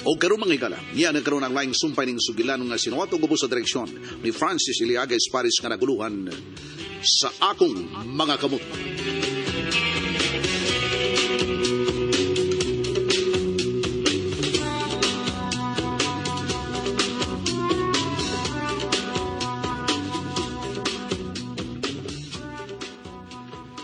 O karon, mga higala, niya nagkaroon ang laing sumpay ning sugilan nga sinuwat og ubos sa direksyon ni Francis Iliaga Esparis nga naguluhan Sa Akong Mga Kamot.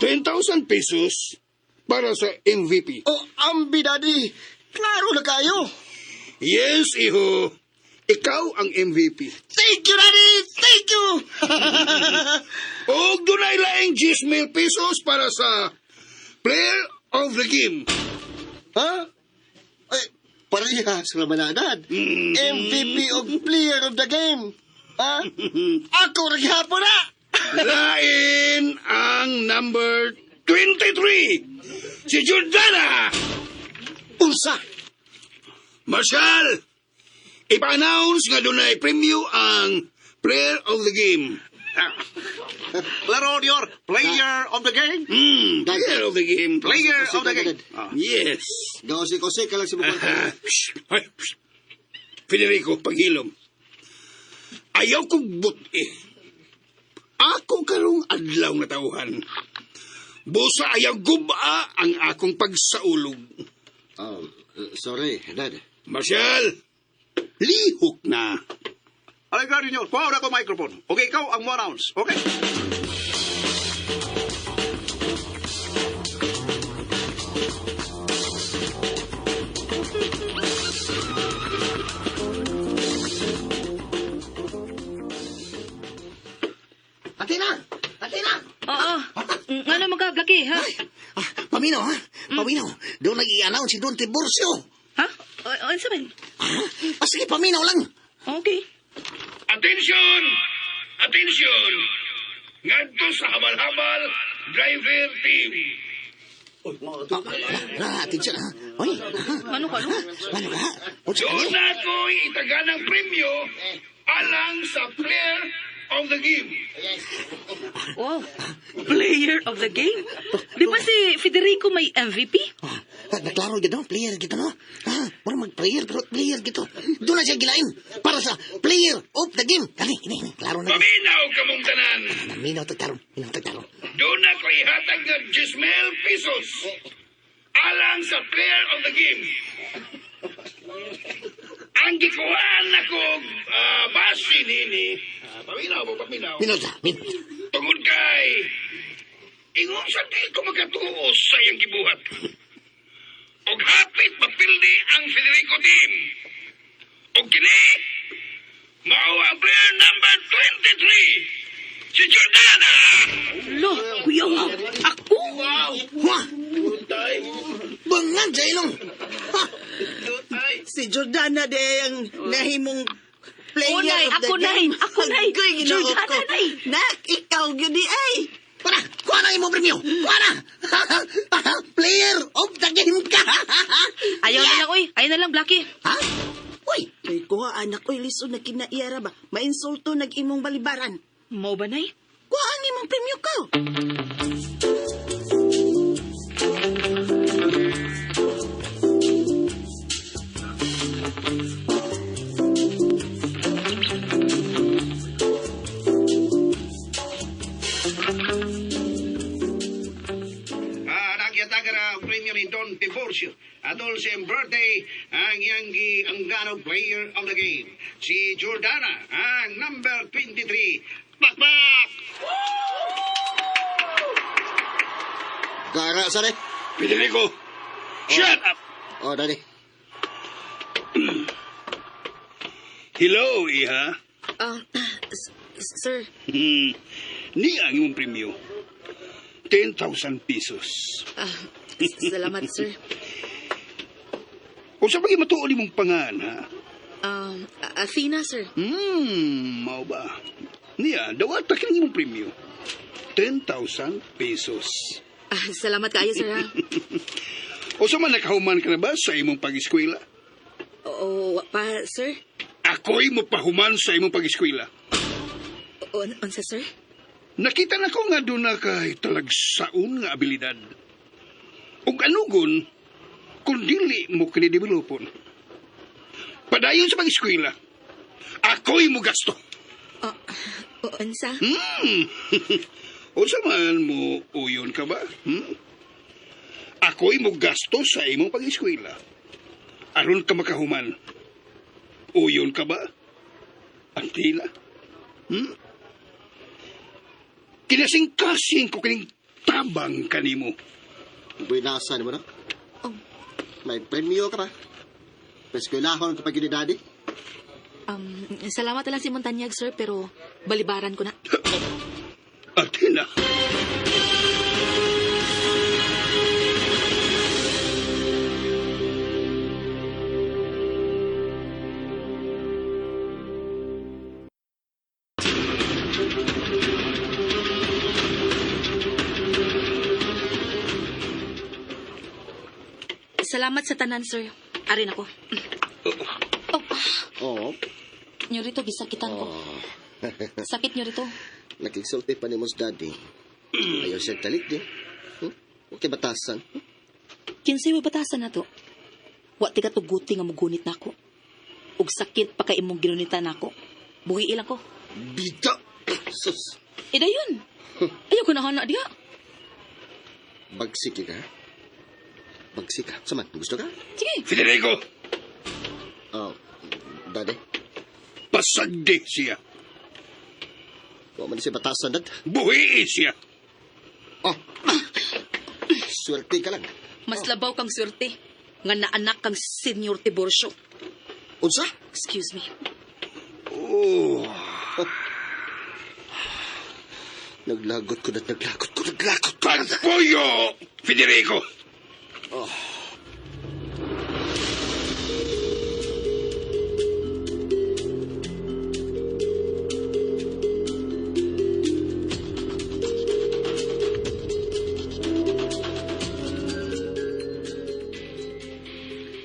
₱10,000 para sa MVP. Oh, ambi, Daddy. Klaro na kayo. Yes, iho. Ikaw ang MVP. Thank you, Daddy. Thank you. Og dunay laing ₱10,000 para sa player of the game. Ha? Ay, parehas naman na, Dad. MVP of player of the game. Ha? Ako ra gihapon na. Lain ang number 23, si Jordana! Unsa? Marshal, ipa-announce nga dunay premyo ang player of the game. Laro your player of the game. Player of the game. Player of the game. Yes. Gausik-usik ka lang si Bukol. Shh. Ay, shh. Federico, paghilom. Ayaw kong buti. Ako karong adlaw nga tauhan. Busa ayaw guba ang akong pagsaulog. Oh, sorry, Dad. Marshal, lihok na. Alay, klaro yun. Kuha na ko microphone. Okay, ikaw ang mo-announce. Okay. Athena! Athena! Oo. Ano mga Blackie, ha? Ah, paminaw, ha? Paminaw. Doon nag-i-announce si Don Tiburcio. Ha? O, ano sabihin? Ha? Ah, sige, paminaw lang. Okay. Attention! Attention! Ngadto sa habal-habal driver team. Ah, atensyon, ha? Oy, ha? Ano ka, no? Ano ka? Unsa ka Doon ni? na ako'y itaganang premyo alang sa player of the game. Wow. Player of the game? Di ba si Federico may MVP? Ah, naklaro gid no, player gito no. Ah, mura mag-player pero player gito. Doon na siya gilain para sa player of the game. Kani, ini, ini, klaro na. Paminaw kamong tanan. Minaw tagtarong, minaw tagtarong. Doon na ko ihatag nga ₱10,000 alang sa player of the game. Ang gikuhaan ako base nini. Paminaw mo, paminaw. Minaw ta, minaw. Tungod kay ingon sa di ko makatuos sa iyang gibuhat. Og hapit mapildi ang Federico team. Og kini mao ang player number 23, si Jordana. Lo, kuya, wow. Ako? Wah! Bangan sa ilong. Ha? Si Jordana de ang nahimong player Oh, Nay, of the ako, Nay. game. Ako, Nay. Agoy, Ginoo Jordana, ko. Nay. Nak, ikaw gyud di ay. Para, kuha na imong premyo. Kuha na. Player of the game ka. Ayaw na lang, oy. Ayaw na lang, Blackie. Ha? Uy, Kay kuha anak oy lisod na kinaiyara ba. Mainsulto nag imong balibaran. Mao ba, Nay? Kuha ang imong premyo ko. Ah, nagyatagan na ang premyo ni Don Tiburcio. Atol sa iyang birthday, ang iyang giangganong player of the game. Si Jordana, ang number 23. Bakbak! Gara, sorry. Federico, shut up! Oh, Daddy. Hello, iha. Ah, sir. Ni ang imong premyo. ₱10,000. Ah, salamat, sir. Unsa pa matuod imong pangan, ha? Athena, sir. Mao ba? Niya, dawata kini imong premyo. ₱10,000. Ah, salamat kaayo, sir, ha? Unsa man nakahuman ka na ba sa imong pag-eskwela? Oo, pa, sir. Ako'y mopahuman sa imong pag-eskwela. Unsa, sir? Nakita na ko nga doon na kay talagsaon nga abilidad. Ug anugon, kung dili mo kinidevelopon. Padayon sa pag-eskwela. Ako'y mugasto. Oh, unsa? Unsa man mo uyon ka ba? Hmm? Ako'y mugasto sa imong pag-eskwela. Aron ka makahuman. Uyon ka ba? Antila? Hmm? Kinasing-kasing ko kining tabang kanimo. Buinasa ni mo na. Oh. May premyo ka pa. Peskwelahon ka pa gini, daddy. Salamat na lang si Montanyag, sir, pero balibaran ko na. Athena. Salamat sa tanan, sir. Arin ako. Oh, Oo. nyo rito, gisakitan ko. Oh. Sakit nyo rito. Nakigsulti pa ni mo sa daddy. Ayaw siya talik di. Hmm? Okay, batasan. Kinsay way batasan na to. Wa ti katuguti nga mugunit nako. Ug sakit pa kay imong ginunitan nako. Buhi ilang ko. Bida! Sus! Idayon. Ayaw ko na hana diha. Bagsik ka. Bagsik ka. Saman, gusto ka? Sige. Federico, Oh, daddy. pasagdi siya. Wa man siya batasan, dad. Buhiin siya. Oh! Swerte ka lang. Mas labaw kang swerte nga naanak kang Senior Tiburcio. Unsa? Excuse me. Oh. Naglagot ko, dad. Naglagot ko. Naglagot ko. Pagpuyo, Federico.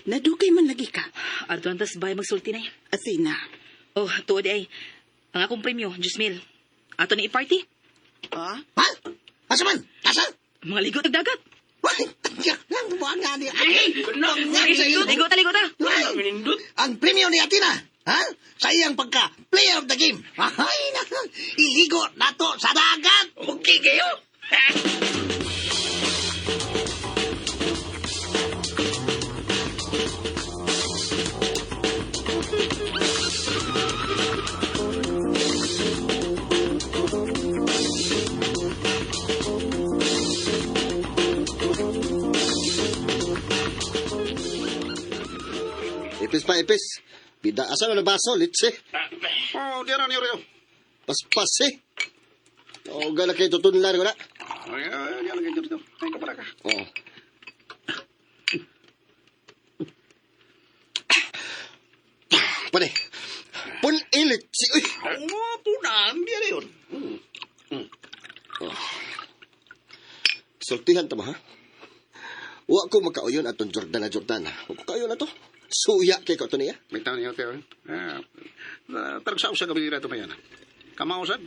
Nadugay man lagi ka. Adto tas bay magsulti na. Athena. Oh, tuod ay. Ang akong premyo, 10,000. Ato ni i-party. Ah? Ha? Asa man? Asa? Mga ligo tag dagat. Why? Ang buwan nga ni... Ligo ta, ligo ta. Ang premyo ni Athena, ha? Sa iyang pagka player of the game. Ay, naku, iligo nato sa dagat. Okay kayo. Ipis pa, ipis. Bida, asa na baso? Litse. Oh, diyan na niyo. Paspas eh. O, gala kayo tutunlan ko na. Ay, ay, diyan lang dito. Ay, kapala ka. Oo. Pane. Pun ilit si... Uy! Oh, punang diyan na yun. Sultihan ta mo, ha? Wa ko makauyon atong Jordana Jordana. Wa ko kauyon ato. Suya kay ko ato niya. May tao niyo, Teo. Ah, taragsaw sa gabi nila ito mayan. Kamausad.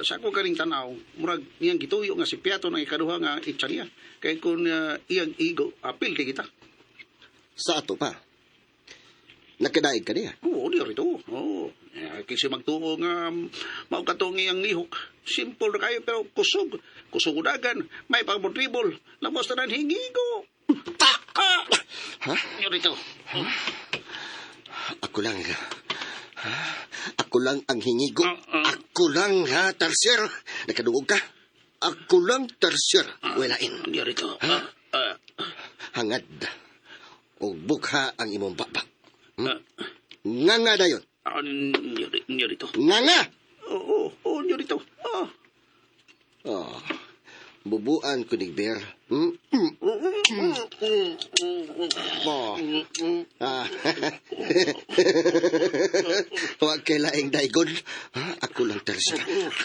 Sa ako karing tanaw, murag iyang gituyo nga si Piato ng ikaduha nga itsa niya. Kay kung iyang igo, apil kay kita. Sa ato pa. Nakadaig ka niya. Oo, di rito. Oo. Eh, kasi magtuo nga mao katong iyang lihok. Simple na kayo pero kusog. Kusog udagan, may pagmotribol. Lamos na ng hingigo. Ta! Ah! Ha? Yo rito. Ako lang. Ha? Ako lang ang hingigo. Ah, ah. Ako lang, ha, Tarsier. Nakadungog ka? Ako lang, Tarsier. Walain. Yo rito. Ah, ah, Hangad. O bukha ang imong baba. ah, Nga nga dayon. ah, yo rito. Nga nga! Oo, oo, yo rito. Ah. Oh. Bubuan ko ni Bear. Mm, mm, mm, mm. Oh. Ah. Huwag kay laing daigon. Ha? Ako lang, Teresa.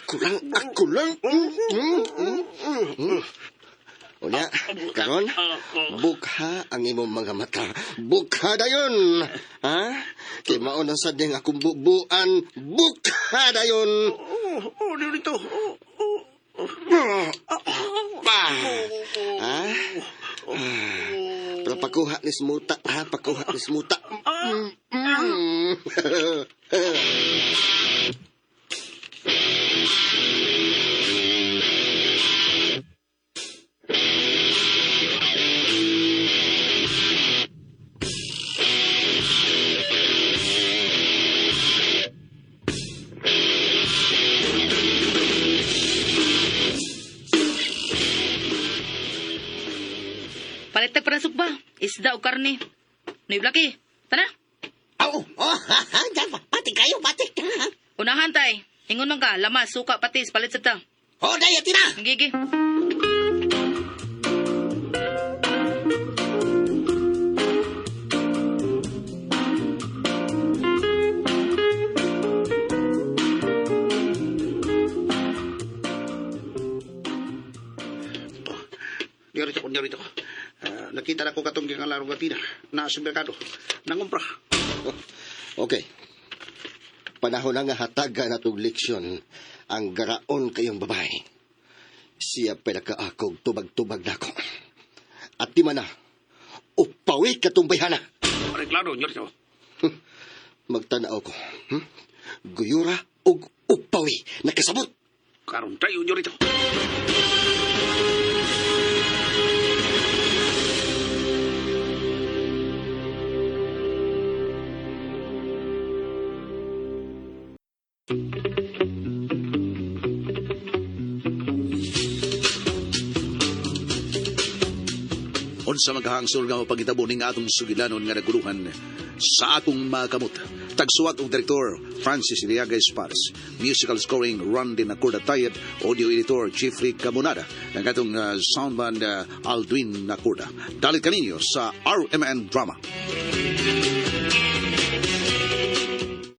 Ako lang, ako lang. Mm, mm, mm, mm, mm. Unya, karon, bukha ang imong mga mata. Bukha dayon. Ha? Kay mao na sad ning akong bubuan. Bukha dayon. Oo, oo, yo rito. Oo, oo. Pa. Ha? Ah. Pero pakuha ni smuta, ha? Pakuha ni smuta. Mm. Palit tag parasok ba? Isda o karne. Noy Blackie, tana. Aw, oh, ha, ha, dyan, pati kayo, pati. Ha? Unahan tay. Ingon man ka, lamas, suka, patis, palit sa ta. Oh, daya, tina. Gigi. Nyorito ko, nyorito. Ah, nakita na ko katong gikanlarong gatina na sa merkado. Nangumpra. Okay. Panahon na nga hatagan na tong leksyon ang garaon kayong babae. Siya pinakaakog tubag-tubag nako. At di man na, upawi ka tong bayhana. Pare, klaro, nyorito. Magtanaw ko. Guyura og upawi. Nakasabot. Karon tayo, nyorito. Unsa maghahangsol nga mapagitabo ning atong sugilanon nga naguluhan sa akong mga kamot. Tagsuwat og direktor Francis Iliaga Espares. Musical scoring Randy Nacorda Tayed, audio editor Jeffrey Camonada, ang atong soundman Aldwin Nacorda. Dalit kaninyo sa RMN Drama.